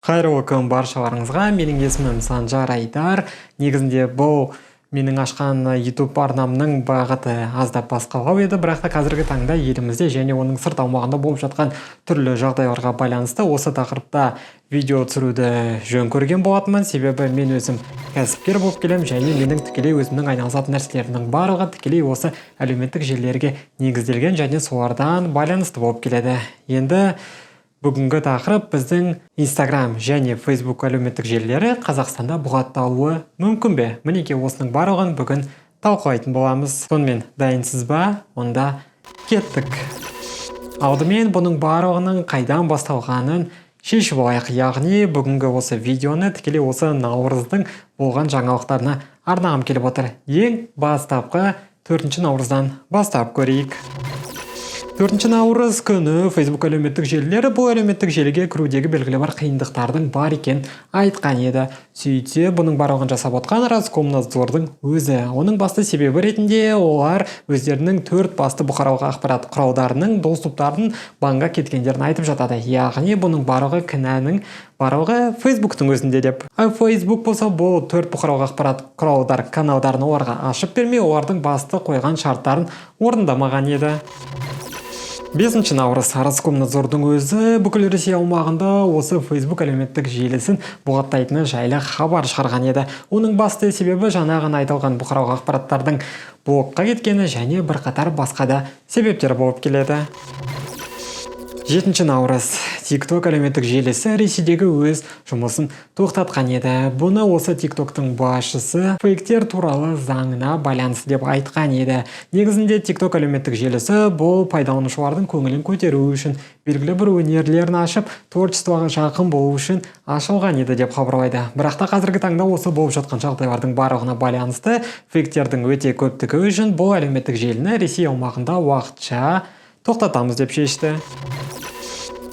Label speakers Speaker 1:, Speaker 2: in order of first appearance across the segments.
Speaker 1: Қайырлы күн баршаларыңызға! Менің есімім Санжар Айдар. Негізінде бұл менің ашқан YouTube арнамның бағыты аздап басқалау еді, бірақ та қазіргі таңда елімізде және оның сырт аумағында болып жатқан түрлі жағдайларға байланысты осы тақырыпта видео түсіруді жөн көрген болатынмын. Себебі мен өзім кәсіпкер болып келемін және менің тікелей өзімнің айналысатын нәрселерімнің барлығы тікелей осы әлеуметтік желілерге негізделген және солардан байланысты болып келеді. Енді бүгінгі тақырып: біздің Инстаграм және Фейсбук әлеуметтік желілері Қазақстанда бұғатталуы мүмкін бе? Мінекей, осының барлығын бүгін талқылайтын боламыз. Сонымен, дайынсыз ба? Онда кеттік! Алдымен бұның барлығының қайдан басталғанын шешіп алайық. Яғни бүгінгі осы видеоны тікелей осы наурыздың болған жаңалықтарына арнағым келіп отыр. Ең бастапқы 4 наурыздан бастап көрейік. 4 наурыз күні Facebook әлеуметтік желілері бұл әлеуметтік желіге кірудегі белгілі бір қиындықтардың бар екенін айтқан еді. Сөйтсе, бұның барлығын жасап отқан Роскомнадзордың өзі. Оның басты себебі ретінде олар өздерінің төрт басты бұқаралық ақпарат құралдарының доступтарын банға кеткендерін айтып жатады. Яғни бұның барлығы, кінәнің барлығы Фейсбуктың өзінде деп. Ал Facebook болса, бұл төрт бұқаралық ақпарат құралдар каналдарын оларға ашып бермей, олардың басты қойған шарттарын орындамаған еді. 5 наурыз Роскомнадзордың өзі бүкіл Ресей аумағында осы Facebook әлеуметтік желісін бұғаттайтыны жайлы хабар шығарған еді. Оның басты себебі жаңа ғана айтылған бұқаралық ақпараттардың блокқа кеткені және бірқатар басқа да себептер болып келеді. 7 наурыз TikTok әлеуметтік желісі Ресейдегі өз жұмысын тоқтатқан еді. Бұны осы TikToктың басшысы фейктер туралы заңына байланысты деп айтқан еді. Негізінде TikTok әлеуметтік желісі бұл пайдаланушылардың көңілін көтеру үшін, белгілі бір өнерлерін ашып, творчествоға жақын болу үшін ашылған еді деп хабарлайды. Бірақ та қазіргі таңда осы болып жатқан жағдайлардың барлығына байланысты, фейктердің өте көптігі үшін бұл әлеуметтік желіні Ресей аумағында уақытша тоқтатамыз деп шешті.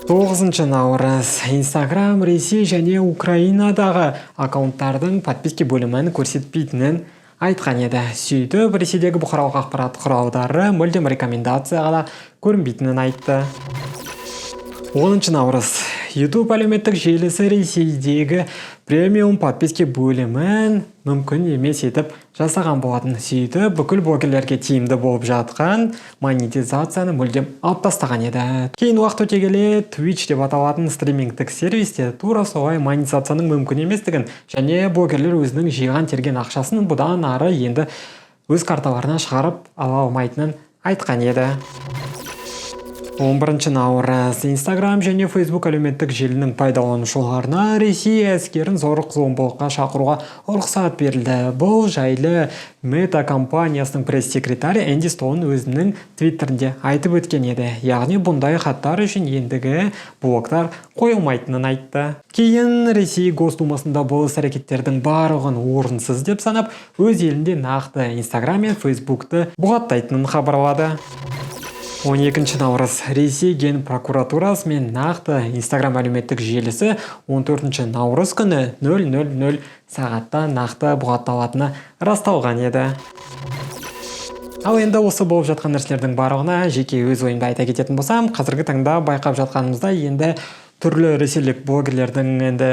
Speaker 1: 9 наурыз Инстаграм Ресей және Украинадағы аккаунттардың подписки бөлімін көрсетпейтінін айтқан еді. Сөйтіп, Ресейдегі бұқаралық ақпарат құралдары мүлдем рекомендацияға да көрінбейтінін айтты. 10 наурыз YouTube әлеуметтік желісі Ресейдегі премиум подписки бөлімін мүмкін емес етіп жасаған болатын. Сөйтіп, бүкіл блогерлерге тиімді болып жатқан монетизацияны мүлдем алып тастаған еді. Кейін уақыт өте келе Twitch деп аталатын стримингтік сервисте тура солай монетизацияның мүмкін еместігін және блогерлер өзінің жиған терген ақшасын бұдан ары енді өз карталарына шығарып ала алмайтынын айтқан еді. 11 наурыз Инстаграм және Фейсбук әлеуметтік желінің пайдаланушыларына Ресей әскерін зорлық зомбылыққа шақыруға рұқсат берілді. Бұл жайлы Мета компаниясының пресс-секретарі Энди Стоун өзінің Твиттерінде айтып өткен еді. Яғни бұндай хаттар үшін ендігі блоктар қойылмайтынын айтты. Кейін Ресей Госдумасында бұл іс-әрекеттердің барлығын орынсыз деп санап, өз елінде нақты Инстаграм мен Фейсбукты бұғаттайтынын хабарлады. 12 наурыз Ресей ген прокуратурасы мен нақты Инстаграм әлеуметтік желісі 14 наурыз күні 000 сағатта нақты бұғатталатыны расталған еді. Ал енді осы болып жатқан нәрселердің барлығына жеке өз ойымды айта кететін болсам, қазіргі таңда байқап жатқанымызда, енді түрлі ресейлік блогерлердің енді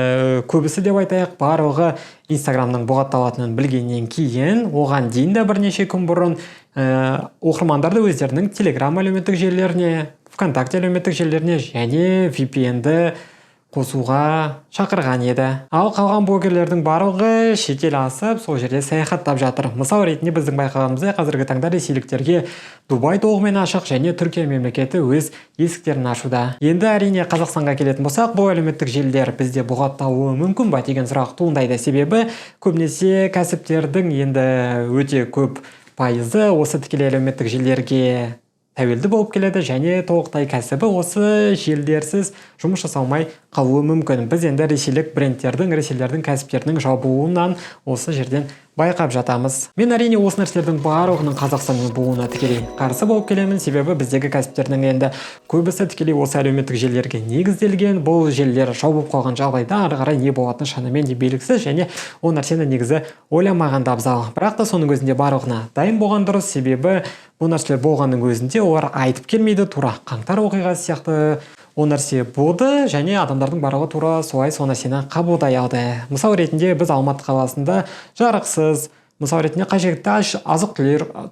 Speaker 1: көбісі деп айтайық, барлығы Инстаграмның бұғатталатынын білгеннен кейін, оған дейін де бірнеше күн бұрын оқырмандарды өздерінің Телеграм әлеуметтік желілеріне, ВКонтакте әлеуметтік желілеріне және VPN-ді қосуға шақырған еді. Ал қалған блогерлердің барлығы шетел асып, сол жерде саяхаттап жатыр. Мысал ретінде, біздің байқағанымыздай, қазіргі таңда ресейліктерге Дубай толығымен ашық және Түркия мемлекеті өз есіктерін ашуда. Енді, әрине, Қазақстанға келетін болсақ, бұл әлеуметтік желілер бізде бұғатталуы мүмкін ба деген сұрақ туындайды. Себебі көбінесе кәсіптердің енді өте көп пайызы осы тікелей әлеуметтік желілерге тәуелді болып келеді және толықтай кәсібі осы желілерсіз жұмыс жасалмай қалуы мүмкін. Біз енді ресейлік брендтердің, ресейлердің кәсіптерінің жабылуынан осы жерден байқап жатамыз. Мен, әрине, осы нәрселердің барлығының Қазақстанмен болуына тікелей қарсы болып келемін. Себебі біздегі кәсіптердің енді көбісі тікелей осы әлеуметтік желілерге негізделген. Бұл желілер жабылып қалған жағдайда ары қарай не болатыны шынымен де белгісіз және ол нәрсені негізі ойламаған да абзал. Бірақ та соның өзінде барлығына дайын болған дұрыс. Себебі бұл нәрселер болғанның өзінде олар айтып келмейді. Тура қаңтар оқиғасы сияқты Ол нәрсе болды және адамдардың барлығы тура солай сол нәрсені қабылдай алды. Мысал ретінде, біз Алматы қаласында жарықсыз, мысал ретінде, қажетті азық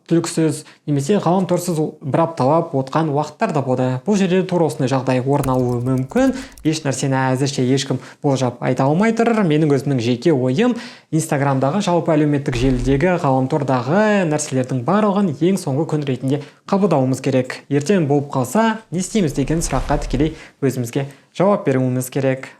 Speaker 1: түліксіз немесе ғаламторсыз бір апталап отқан уақыттар да болды. Бұл жерде тура осындай жағдай орын алуы мүмкін. Еш нәрсені әзірше ешкім болжап айта алмай тұр. Менің өзімнің жеке ойым: Инстаграмдағы, жалпы әлеуметтік желідегі, ғаламтордағы нәрселердің барлығын ең соңғы күн ретінде қабылдауымыз керек. Ертең болып қалса, не істейміз деген сұраққа тікелей өзімізге жауап беруіміз керек.